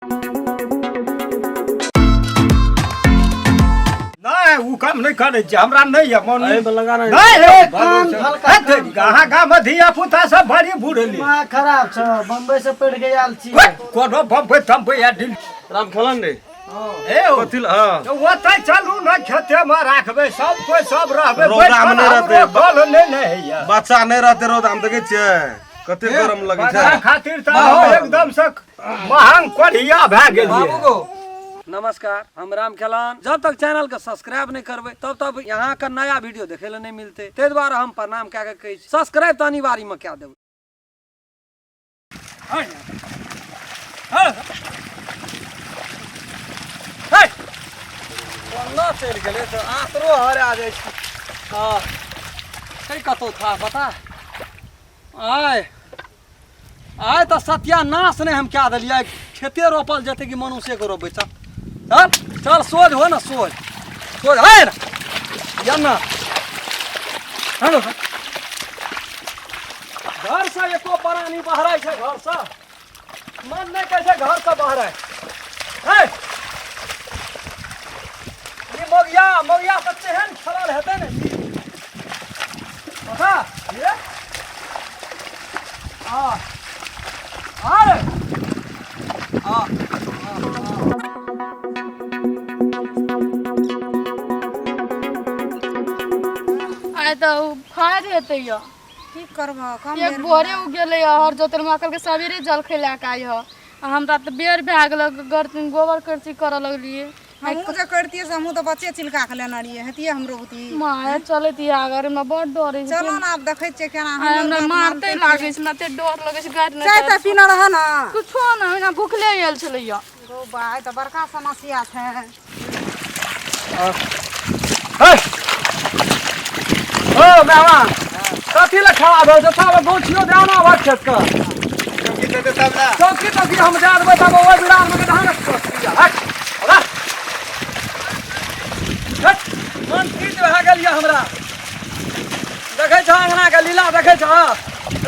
नहि ओ काम नहि करै छी हमरा नहि यऽ मन एहिमे लगा नहि। नहि हे कान फलका हे तेरी, अहाँ गाममे धिया पुता सब बड़ी बुढ़ली दिमाग खराब छ बम्बई से पढ़ के आयल छी कोनो बम्बई तम्बई या दिल्ली राम खेलन रे हे ओ, कथी ल- हाँ। तऽ ओतै चलू ने खेतेमे राखबै सब कोइ सब रहबै रौदामे नहि बैठल रहतै। हमरो कल नहि ने होइए बच्चा नहि रहते रौदा मे देखै छियै कते गरम लगै बच्चा छै खातिर तऽ अहाँ एकदम से महंग कोढ़िया भए गेलियै बाबू गो नमस्कार, हम राम खेलान। जब तक चैनल के सब्सक्राइब नहीं करबे तब तक यहाँ के नया वीडियो देखे ले नहीं मिलते, ते द्वारा हम प्रणाम कए के कहै छी सब्सक्राइब तऽ अनिवार्य में कए देबै। कोना चलि गेलै तऽ आँतरो हरा जाइ छै। हँ छै कतहु था बता। आय आइ तऽ सत्यानाश नहि हम कए देलियै, खेते रोपल जेतै कि मनुष्यके रोपबै। चल चल चल, सोझ हो ने, सोझ सोझ है ने, या ना हेलो। घरसँ एको प्राणी बहराइ छै, घरसँ मन नहि कहै छै घरसँ बहराइ। हे ई मोगिया मोगिया तऽ तेहन खेलल हेतै ने ई। पता ये आ अरे आ आइ तऽ उ फाड़ि हेतै यऽ। की करबह कम एक बेर भोरे उ गेलै हर जोतल में, कहलकै सवेरे जलखै लए कऽ आइह, आ हमरा तऽ बेर भए गेल, गोबर करची करऽ लगलियै। हमहूँ जे करितियै से हमहूँ तऽ बच्चे चिलका के लेने रहियै, हेतियै हमरो बुती। माय चलैत अगर हमरा बड़ डर होइ छै। चलो ने आब देखै छियै केना आइ हमरा मारते लागै छै, हमरा एते डर लगै छै गाड़ी चाय ताय पीने रह ने? कुछो ने, ओहिना भुखले आयल छलैया। गौ बा, ई तऽ बड़का समस्या छै। ओ मेहमान कथी लए खड़ा भेल छै? तब गौछियो दए ने आबक खेत के चौकी तौकी हम दए देबै, तब ओहि बिरान मे धान हट हट हट। मन तीत भए गेल यऽ हमरा। देखै छह अङ्गना के लीला, देखै छह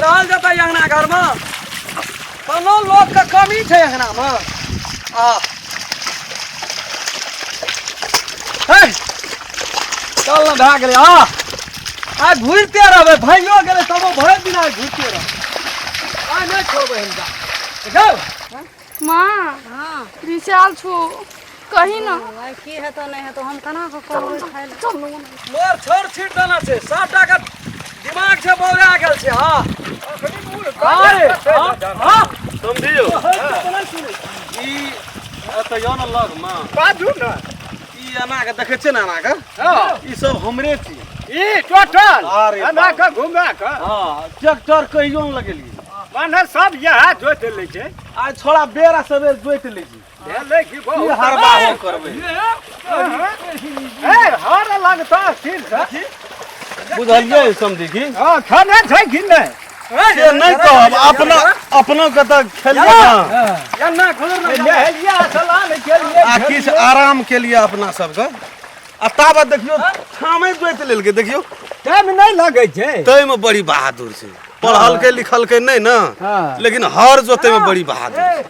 रहल जेतै अङ्गना घरमे? कोनो लोकके कमी छै अङ्गनामे? आ हे चल ने, भए गेलै। आ आइ घुरिते रहबै, भइयो गेलै तबो भरि दिन आइ घुरिते रहबै, आइ नहि छोड़बै हिनका। देखौ माँ हाँ रिसाल छौ कही ना। आइ की हेतौ नहि हेतौ हम केना कऽ कहबै खाइ लए? चल ना। मोर छोड़ छीट देना छै, सबटा के दिमाग छै बौरा गेल छै। हाँ अरे हाँ हाँ समझियौ ई एतऽ यऽ ने लग मे बाजू ने। ई एना के देखै छियै ने, एना के ई सब हमरे छी ई टोटल अरे एना के घुमा के। हाँ, ट्रैक्टर कहियो ने लगेलियै। माने सब इएह जोति लै छै। आइ छोड़ा बेरा सबेर जोति लै छै। भेलै की की बहुत हरबाहो करबै। हे हर लगता स्थिर से। बुझलियै समझी की? हाँ खाना छै कि नहि? से नहि कहब, अपना अपनो के तऽ खेलियै ने। एना घुर ना। नहेलिया स्नान केलियै आ किछु आराम केलियै अपना सबके, आ ताबत देखियौ ठामे जोति लेलकै। देखियौ टाइम नहि लगै छै, ताहिमे बड़ी बहादुर छै। पढ़लकै लिखलकै नहि ने, हाँ। लेकिन हर जोतैमे बड़ी बहादुर छै।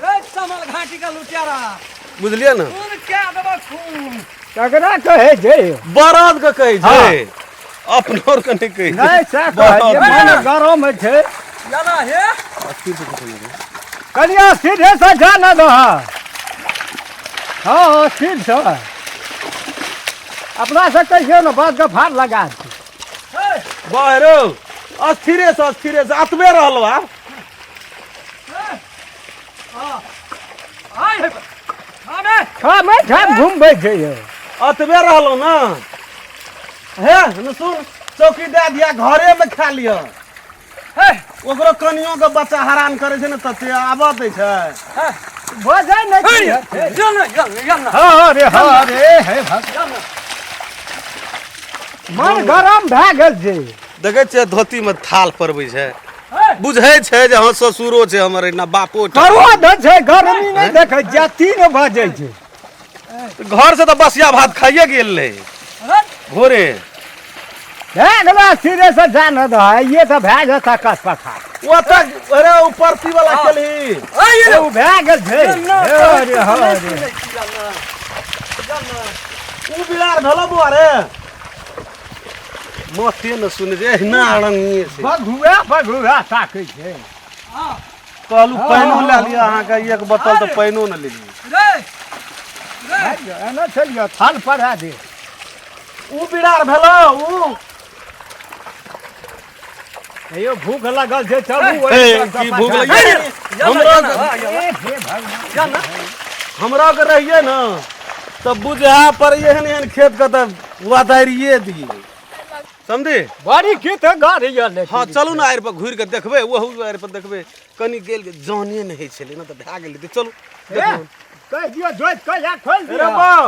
रे चमल घाटी का लुटेरा, बुझलियै ने? खून क्या देबो खून ककरा कहै छै? बरद के कहै छै, अपनो आर के नहि कहै छै। नहि से कहै छै, मन गरम छै। एना हे कनिया सीधे से जा ना दह। हाँ स्थिर से अपना से कहियौ ने, बात के फाड़ लगा दे। बाह रौ, अस्थिरे से अस्थिरे से अतबे रहलो आब। आइ हे हमे ठामे ठाम घुमबै छै यौ। अतबे रहलो ने। हे ने सुन, चौकी दए दिया, घरे में खा लिअ। हे ओकरो कनियो के बच्चा हरान करे छै ने, तते आबऽ दै छै। बजै नहि छै। चल ना चल चल ना। हाँ रे हाँ रे, हे भगवान, मन गरम भए गेल छै। देखै छियै धोती में थाल पड़बै छै, बुझै छै जे हँ ससुरो छै हमर एना बापो छै। करुआ दै छै गर्मी नहि देखै छियै, 3 बजै छै। घर से तऽ बसिया भात खाइए गेल रहे भोरे। भए गेलै, सिरे से जा न दह, ये तऽ भए जेतै कस पखा। ओतऽ अरे ओ परती वाला केलही ओ भए गेल छै। रे हरे। नहि सुनै छी जान जान उ बिलार भेलो बौआ रे मते न सुनै छै एहिना रंगिए छै। बघुआ बघुआ ताकै छै। कहलू पानिओ लए लिअ अहाँके एक बोतल तऽ पानिओ ने लेलियै। रे रे एना चलियौ थाल पर आ दे। उ बिरार भेलो उ यो भूख लागल छै चलू। हे, की भूख लागि हमरा हे भगवान। हमरा के रहिए ना तब बुझा पर एहन एहन खेत के तऽ वादारिए दिए समझी। बड़ी की तऽ गाड़ी ले। हाँ चलू ना आड़ि पर घुरि के देखबै ओहू आड़ि पर देखबै कनी गेल जाने नहि होइ छलै ने तऽ भए गेलै। चलू कहि दियौ जोइत कऽ या खोलि रे दियौ। बाउ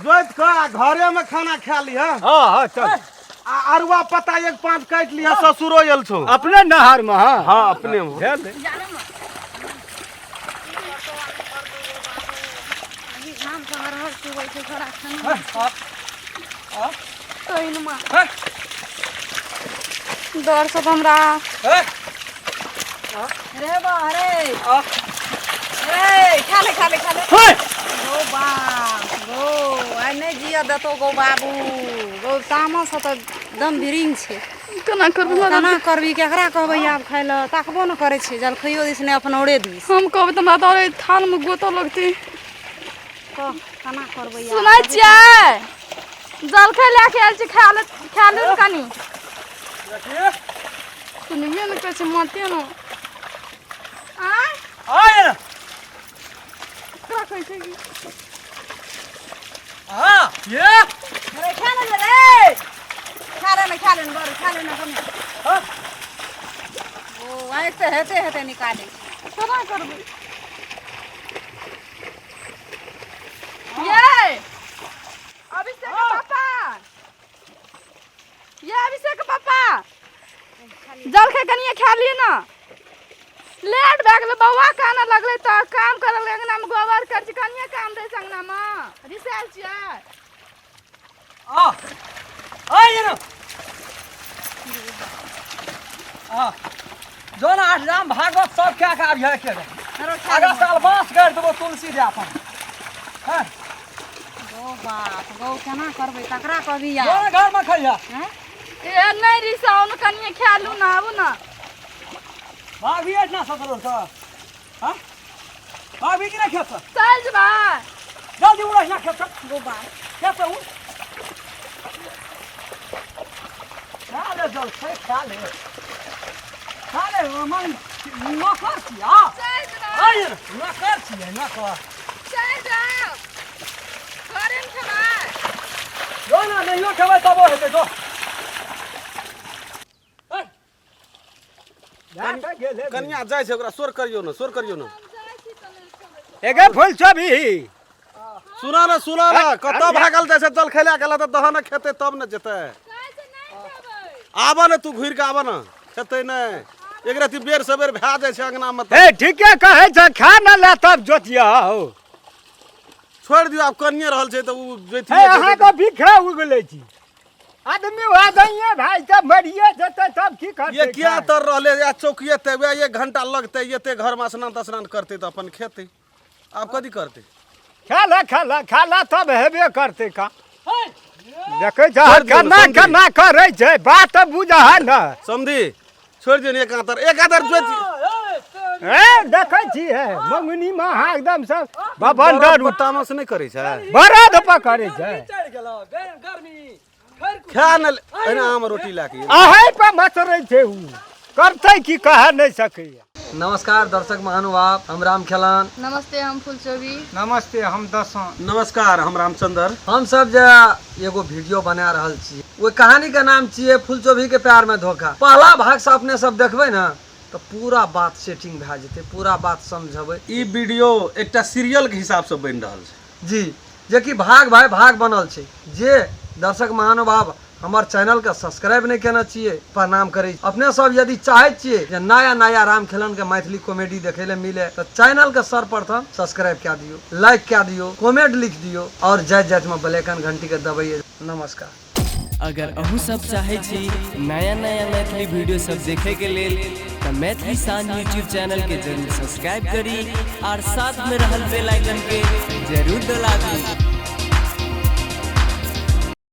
जोइत कऽ आ घरे में खाना खा लिह। हाँ हाँ चल। आ अरुआ पत्ता एक पाँच काटि लिह ससुरो आयल छौ अपने नहर में। हाँ हाँ अपने में। भेल। घाम से हर चुबै छै छोड़ा खाना तहिनमा डर सब हमरा। रे बा रे रे खा ले खा ले खा ले। गो बाप गो आइ नहि जिया देतो गो बाबू गो तामस तऽ दम बिरिंग छै। केना करबै? केना करबी केकरा कहबै आब खाइ लए ताकबो ने करै छै जलखैयो दिस नहि अपन औरे दिस। हम कहबै तऽ हमरा डर थाल में गोतो लगतै। कह केना करबै आब? सुनै छियै जलखै लए के आयल छी खा ले खा लू ने कनी। सुनबे ने कहै छै मते ने आँय आय ना ककरा कहै छै की? हाँ ये अरे खा ले रे खा ले ने खा ले ने बड़ खा ले ने कनी। ओ आँखि तऽ हेते हेते निकालै छै। केना करबै ये अभिषेक पापा ये अभिषेक पापा जलखै कनिए खा लिए ना। लेट भए गेलै बौआ कानऽ लगलै तऽ काम करऽ लगलै अंगनामे गोबर करै छी कनिए काम रहै छै अंगनामे रिसायल छियै। आ आय ना आ जो ना आठ जाम भागवत सब क्या के आबिहे के अगला साल बाँस गाड़ि देबो तुलसी दे अपन। हाँ गौ बाप गौ केना करबै तकरा कहबी जो आब? ना घर में खइहा। हैं? ए नहि रिसाउ ने कनिए खा लू ना आबू ना। भाभी एतना ससुर से हाँ भाभी की ना खेत से चलि जेबै जल्दी उड़ै ना खेत से गौ बाप खेत से उड़ खा ले जलखै खा ले खा ले मन नौकर छी आ चलि जेबै आय नौकर छियै नौकर। चलि जाउ घरेमे खेबै। जो ना नहियो खेबै तबो हेतै जो। कनिया जाइ छै ओकरा शोर करियौ ने शोर करियौ ने। एगे फूल चबी सुना ने सुना ने कतऽ भागल जाइ छै जलखै लए गेल तऽ दह ने खेतै तब ने जेतै। आबऽ ने तू घुरि कऽ आबऽ ने खेतै नहि एक रति बेर सबेर भए जाइ छै अंगनामे तऽ। हे ठीके कहै छै खा न ले तब जोतिया हो। छोड़ि दियौ आब कनिये रहल छै तऽ ओ हे अहाँ तऽ बिखरा उगलै छी आदमी आदमिए भाइ सब मरिए जेतै तब की करतै? ये किया तर रहले या चौकिए ते वएह एक घंटा लगतै एते घरमे स्नान तस्नान करतै तऽ अपन खेतै आब कथी करतै? खाला खाला खाला तब हेबे करतै का देखै छ केना समधी। केना करै छै बात बुझह ने। समधी छोड़ि दियौ ने एक आतर जोति। ए देखै छी हे मंगनी में अहाँ एकदम सब बबंडर बरद तामस नहि करै छै बरद पकड़ै छै। चढ़ि गेलो गर्मी खा ने एहिना आम रोटी लए के अहै पर मचरै छै उ करतै की कह नहि सकैया। नमस्कार दर्शक महानुभाव हम राम खेलान। नमस्ते हम फुलचोबी। नमस्ते हम दसों। नमस्कार हम रामचंद्र। हम सब जे एगो वीडियो बना रहल छी ओहि कहानी के नाम छियै फुलचोबी के प्यार में धोखा। पहला भाग से अपने सब देखबै ने तऽ पूरा बात सेटिंग भए जेतै पूरा बात समझबै। ई वीडियो एकटा सीरियल के हिसाब से बनि रहल छै जी जेकि भाग भाई भाग बनल छै। जे दर्शक महानुभाव हमर चैनल के सब्सक्राइब नहीं केने छियै प्रणाम करै। अपने सब यदि चाहै छियै जे नया नया राम खेलन के मैथिली कॉमेडी देखै ले मिले तऽ चैनल के सर्वप्रथम सब्सक्राइब कए दियौ लाइक कए दियौ कमेंट लिख दियौ और जाइत जाइत में बेल आइकन घंटी के दबैयै। नमस्कार। अगर अहूँ सब चाहै छी नया नया मैथिली वीडियो सब देखे के लेल तऽ मैथिली शान यूट्यूब चैनल के जरूर सब्सक्राइब करी और साथ में रहल बेल आइकन के जरूर डोलाबी।